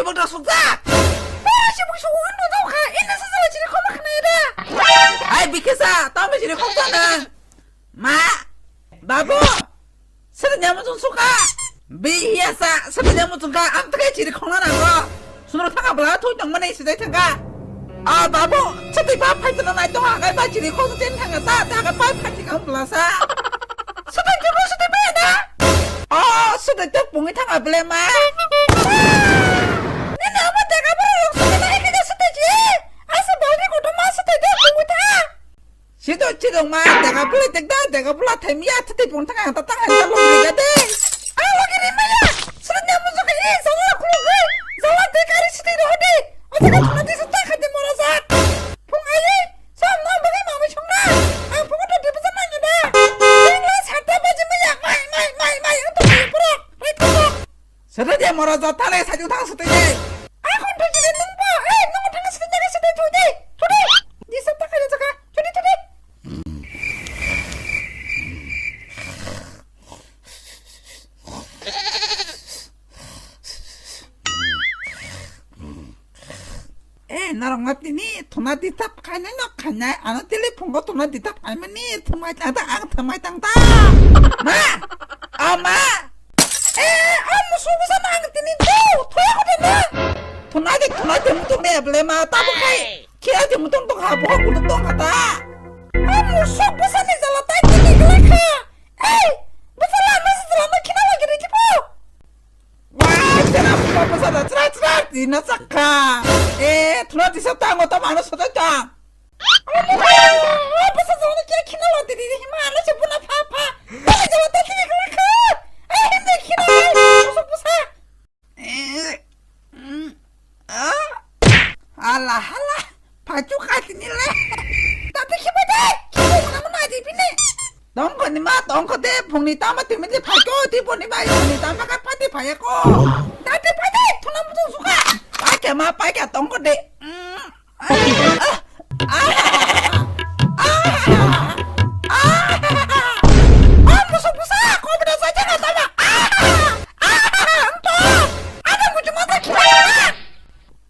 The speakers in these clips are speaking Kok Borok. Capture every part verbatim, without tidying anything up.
Tebok da sukjak. Para se mui suku kan dotau kha. Ini sasa chiri khoma khna ida. Ai bikisa, tamo chiri khoma na. Ma, babu, sini nyamu chung suka. Bi hiya sa, sini nyamu chung ka. Ang tege chiri khona na bro. Sunro thanga bela thui tong mane sidai thanga. Ah, babu, sini pa phai tong nai tong ha kai ba chiri khona chen thanga ta, ta kai pa phai thanga bela sa. Sini ke bo sini pa na. Oh, sini te pungi thanga bela ma. Nini ama tega bro, sini na eke sini ji. Asa bali ko to ma sini te pungi tha. Sido chidong ma, dega bula tekda, dega bula themia, thete pon thanga ta tang ta lo ga de. A lo gi ri maya, sranya mu jok e, jala khulu ge, jala de kari siti ro de. O jaga thuna de sata khade mora ja. Phung ai, sam na bagi ma mi sung na. A phung to de bujam ma ni da. Ding la sata baji maya, mai, mai, mai, mai, ang to ni pura, mai to. Sranya mora ja thale sa ju thang sute de. A khon to ji nung pa, e, nung thang sute de sute to de. To de. Di sata khade jaga. Chudi, chudi. Eh, norok no tini thuna disturb khainai no khainai, ano telephone o thuna disturb khaimani, thumai tang ta, ang thumai tang ta. Ma! O ma! Eh, o musu busa no ang tini do, thoya kote na. Thuna di, thuna di, mutu me ble ma, tabu khai. Khe ati mutung tong ha, bohok mutung tong ha ta. Amu sok bwsani jala tai tini glak kha. Ei, bwsala bwsa jala no khina lagi ri kipo. Wa, chera buka bwsa da chra chra tini sakha. Eh, thuna tisa tango ta mano soda ta. Amu bwsa jala no khe khina lagi ri hima ano se buna pha pha. Bwsa jala tai tini glak kha. Ei, himde khina lai, sok bwsa. Eh, mm, ah. Hala, hala. Pachu kati ni le. Tapi khiba de. Khiba mana mana di bini. Tongkho ni ma, tongkho de. Phungni tama timi de phaiko, di phungni ma, phungni tama ka pati phaya ko. Tapi pati, thuna mutu suka. Paika ma, paika tongkho de. Mm. Ah! Ah! Ah! Ah! Ah! Musu busa, ko bida sa jaga tama. Ah! Ah! Anto! Ada mutu mata kira.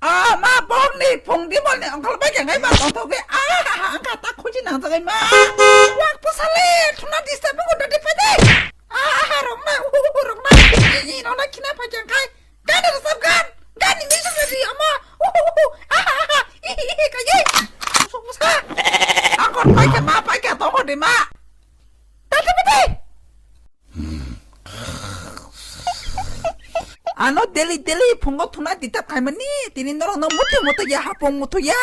Ah, ma bong ni phung di bol ni ongkol bai jangai ba tong thoge. Ah! Angka ta khuji nang jagai ma. Wak pusale, thuna disturb ko dadi pede. Ah! Rong ma, uh, rong ma. Ni, ni, nona khina pa jangkai. Gan rwchap gan, gan ni music rwdi omo. Uhuhuhu, aha, aha, ihihihi, kaiye. Musuk bwsa. Angkor paikha ma, paikha tongo de ma. Tati pati. Ano daily daily phungo thuna disturb khaimani, tini norok no mutu mutu ya hapung mutu ya.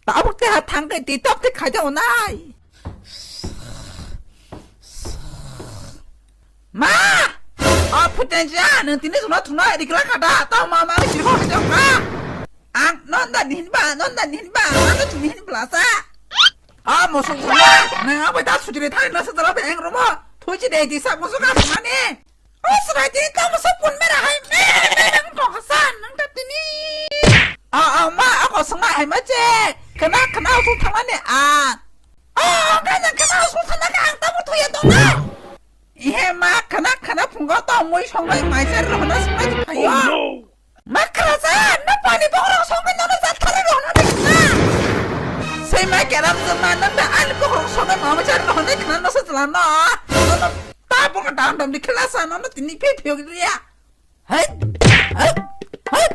Tabuk te ha thang kai di tap te khaja onai. Ma! O phutenja, nang tini suna thuna di kla kada, ta ma ma di kla kada ka. Ang nonda nihin ba, nonda nihin ba, nonda nihin blasa. A mosok suna, nang abai ta sujiri thai na sa jala be ang romo. Thuji de di sa mosok ka mani. O srai tini tamo sa pun mera hai, me, me, me, nang tong hasan, nang ta tini. A, a, ma, ako sanga hai ma che. Kena, kena, usul thangani, a. O, kena, kena, usul thangani, ang tamo thuya tong na. Ihe ma, kena, kena, phungo tong mui songai mai ser rohna songai thayo. Ma khala sa, na pani bokrok songai nono sa thari rohna de kena. Sei ma keram jema, nanda ani bokrok songai mama ser rohna kena no sa chala no. Nono Ta bunga dam dam di khlasa nono tini phi phiyok riya. Hai, hai, hai.